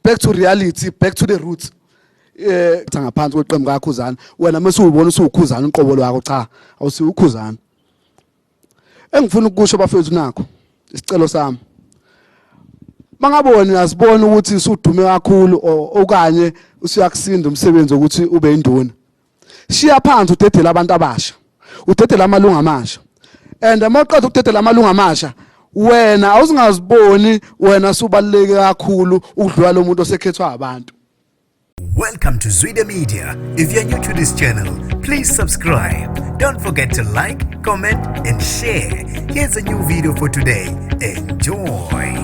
Back to reality, back to the roots. Ngaphansi kweqembu kaKhuzana, wena mase uyibona usuwuKhuzana uqobo lwakho. Cha, awusiwuKhuzana. Engifuna ukusho, bafethu, nakho isicelo sami: mangabe wena uyazibona ukuthi usudume kakhulu okanye usuyakusinda umsebenzi wokuthi ube induna, shiya phansi, udedele abantu abasha, udedele amalungu amasha. And uma uqeda ukudedela amalungu amasha, wena awuzingaziboni wena subaluleke kakhulu ukudlula lo muntu osekhethwa abantu. Welcome to Zwida Media. If you're new to this channel, please subscribe. Don't forget to like, comment, and share. Here's a new video for today. Enjoy.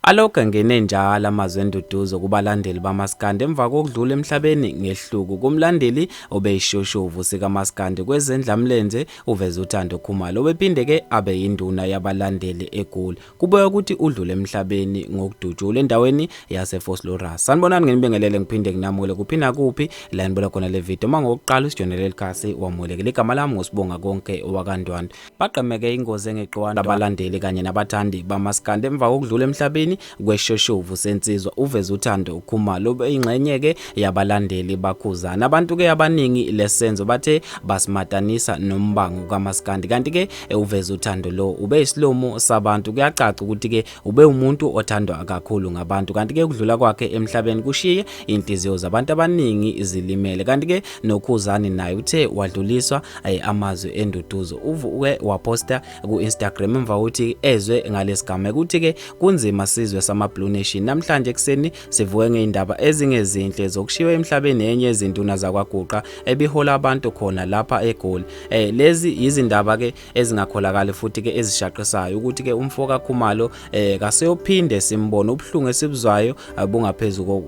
Alokhu engene njalo amazwi enduduzo kubalandeli bamaskandi emva kokudlula emhlabeni ngehluku kumlandeli obeyishoshovu sikamaskandi kwezendlamlenze, uVezuthando Khumalo, obephinde-ke abe yinduna yabalandeli eGoli. Kubeka ukuthi udlule emhlabeni ngokudutshulwa endaweni yaseVosloorus. Sanibonani, nginibingelele, ngiphinde nginamukele kuphi nakuphi la nibona khona le video. Uma ngokuqala usijonele likhasi, wamukelekile. Igama lami nguSibonga Konke wakaNdwandwe. Bagqemeke ingozi engeqiwa abalandeli kanye nabathandi bamaskandi emva kokudlula emhlabeni kweshoshovu sensizwa uVezuthando Khumalo, ingxenye-ke yabalandeli baKhuzana. Abantu-ke abaningi lesenzo bathe basimatanisa nombango kamaskandi, kanti-ke uVezuthando lo ube isilomo sabantu. Kuyacaca ukuthi-ke ube umuntu othandwa kakhulu ngabantu, kanti-ke ukudlula kwakhe emhlabeni kushiye inhliziyo zabantu abaningi zilimele. Kanti-ke noKhuzani naye uthe wadluliswa amazwi enduduzo. Uvuke waposta ku-Instagram emva kokuthi ezwe ngalesigameko, ukuthi-ke kunzima sizwe sama-Blue Nation. Namhlanje ekuseni sivuke ngey'ndaba ezingezinhle zokushiywa emhlabeni enye yezinduna zakwaGuqa ebihola abantu khona lapha eGoli. Lezi yizindaba ke ezingakholakali futhi ke ezishaqisayo ukuthi ke umfo kaKhumalo kaseyophinde simbone. Ubuhlungu esibuzwayo bungaphezulu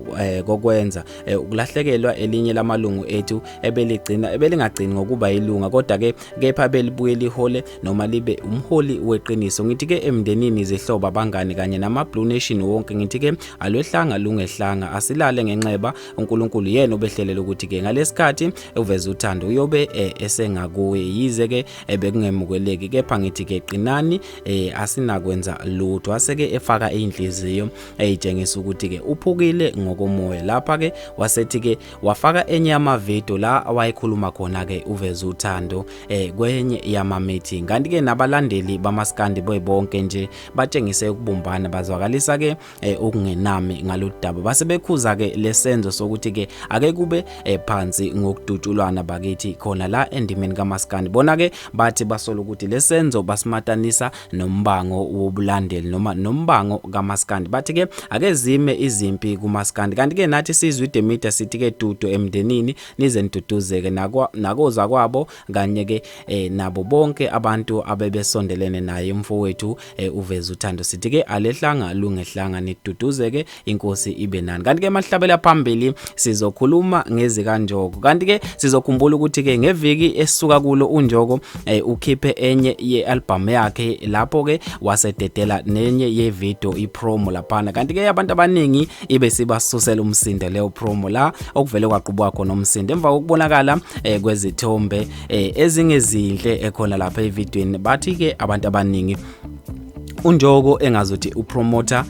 kokwenza ukulahlekelwa elinye lamalungu ethu ebeligcina ebelingagcini ngokuba ilunga, kodwa ke kepha belibuye lihole noma libe umholi weqiniso. Ngithi ke emndenini, izihlobo, abangani kanye nama Blue Nation wonke, ngithi ke alwehlanga lungehlanga, asilale ngenxeba. UNkulunkulu yena obehlelela ukuthi ke ngalesikhathi uVezuthando uyobe esengakuye, yize ke bekungemukeleki, kepha ngithi ke qinani, asinakwenza lutho. Aseke efaka inhliziyo eyitshengisa ukuthi ke uphukile ngokomoya. Lapha ke wasethi ke wafaka enye yamavidiyo la awayekhuluma khona ke uVezuthando kwenye yama meeting. Kanti ke nabalandeli bamaskandi bonke nje batshengise ukubumbana, bazwakalisa ke ukungenami ngalolu daba, base bekhuza ke lesenzo sokuthi ke ake kube phansi ngokudutshulwana bakithi khona la endimeni kaMaskandi. Bona ke bathi basola ukuthi lesenzo basimatanisa nombango wobulandeli noma nombango kaMaskandi. Bathi ke ake zime izimpi kuMaskandi. Kanti ke nathi siyiZwide Media sithi ke dudu emndenini, nize niduduzeke nakoza kwabo kanye ke nabo bonke abantu abebesondelene naye umfowethu uVezuthando. Sithi ke alehlanga lungehlanga, niduduzeke, inkosi ibe nani. Kanti ke mahlabela phambili sizokhuluma ngezikaNjoko. Kanti ke sizokhumbula ukuthi ke ngeviki esisuka kulo uNjoko ukhiphe enye ye-album yakhe, lapho ke wasededela nenye ye-video, i-promo laphana. Kanti ke abantu abaningi ibe sibasusela umsindo leyo promo, la okuvele kwaqubuka khona umsindo emva kokubonakala kwezithombe ezingezinhle ekhona lapha evidweni. Bathi ke abantu abaningi uNjoko engazuthi upromoter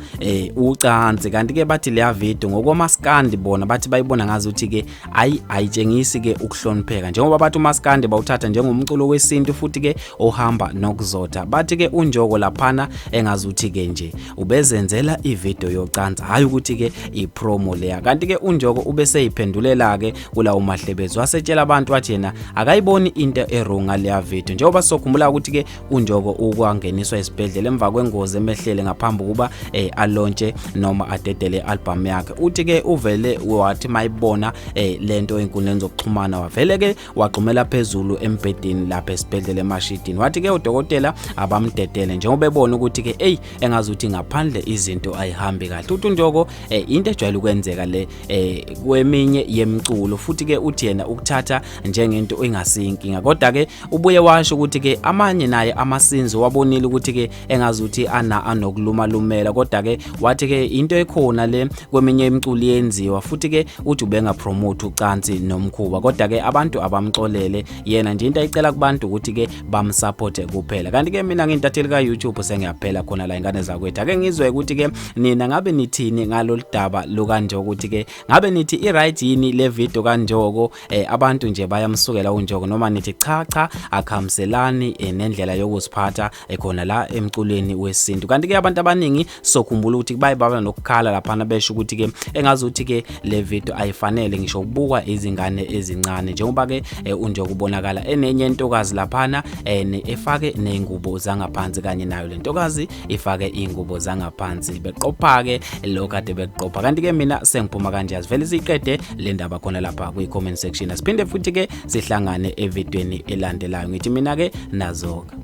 ucansi. Kanti ke bathi leya video ngokwamaskandi bona bathi bayibona ngazuthi ke ayi, ayitshengisi ke ukuhlonipheka, njengoba bathi umaskandi bawuthatha njengomculo wesintu futhi ke ohamba nokuzotha. Bathi ke uNjoko laphana engazuthi ke nje ubezenzela ivideo yocansi, hayi ukuthi ke ipromo leya. Kanti ke uNjoko ubeseyiphendulela ke kulawo mahlebezi, wasetshela abantu wathi yena akayiboni into e-wrong ngaleya video, njengoba sokhumbula ukuthi ke uNjoko ukwangeniswa esibhedlela emva kwengozi emehlele ngaphambi kuba alontshe noma adedele album yakhe. Uthi ke uvele wathi mayibona lento enkundleni zokuxhumana, wavele ke wagxumela phezulu embhedeni lapha esibhedlela eMashidini. Wathi ke udokotela abamdedele njengoba ebona ukuthi ke ey, engazuthi ngaphandle izinto ayihambi kahle. Uthi uNjoko into ejwayele ukwenzeka le kweminye yemculo, futhi ke uthi yena ukuthatha njengento engasiyinkinga. Kodwa ke ubuye washo ukuthi ke amanye naye amasinzi wabonile ukuthi ke engazuthi engazuthi ana anokuluma lumela, kodwa ke wathi ke into ekhona le kweminye imiculo yenziwa, futhi ke uthi ubenga promote ucansi nomkhuba, kodwa ke abantu abamxolele yena nje. Into ayicela kubantu ukuthi ke bamsupport kuphela. Kanti ke mina ngintatheli ka YouTube sengiyaphela khona la, ingane zakwethu. Ake ngizwe ukuthi ke nina ngabe nithini ngalolu daba lukaNjoko, ukuthi ke ngabe nithi i-right yini le video kaNjoko, abantu nje bayamsukela uNjoko, noma nithi cha cha, akhamselani nendlela yokuziphatha ekhona la emculweni wesintu. Kanti ke abantu abaningi sokhumbula ukuthi baye baba nokukhala laphana besho ukuthi ke engazuthi ke le video ayifanele ngisho ukubukwa izingane ezincane, njengoba ke uNjoko ubonakala enenye intokazi laphana efake nezingubo zangaphansi, kanye nayo le ntokazi ifake ingubo zangaphansi, beqopha ke lo kade beqopha. Kanti ke mina sengiphuma kanje, asivele siqede le ndaba khona lapha kwi comment section, asiphinde futhi ke sihlangane evidweni elandelayo. Ngithi mina ke nazoka.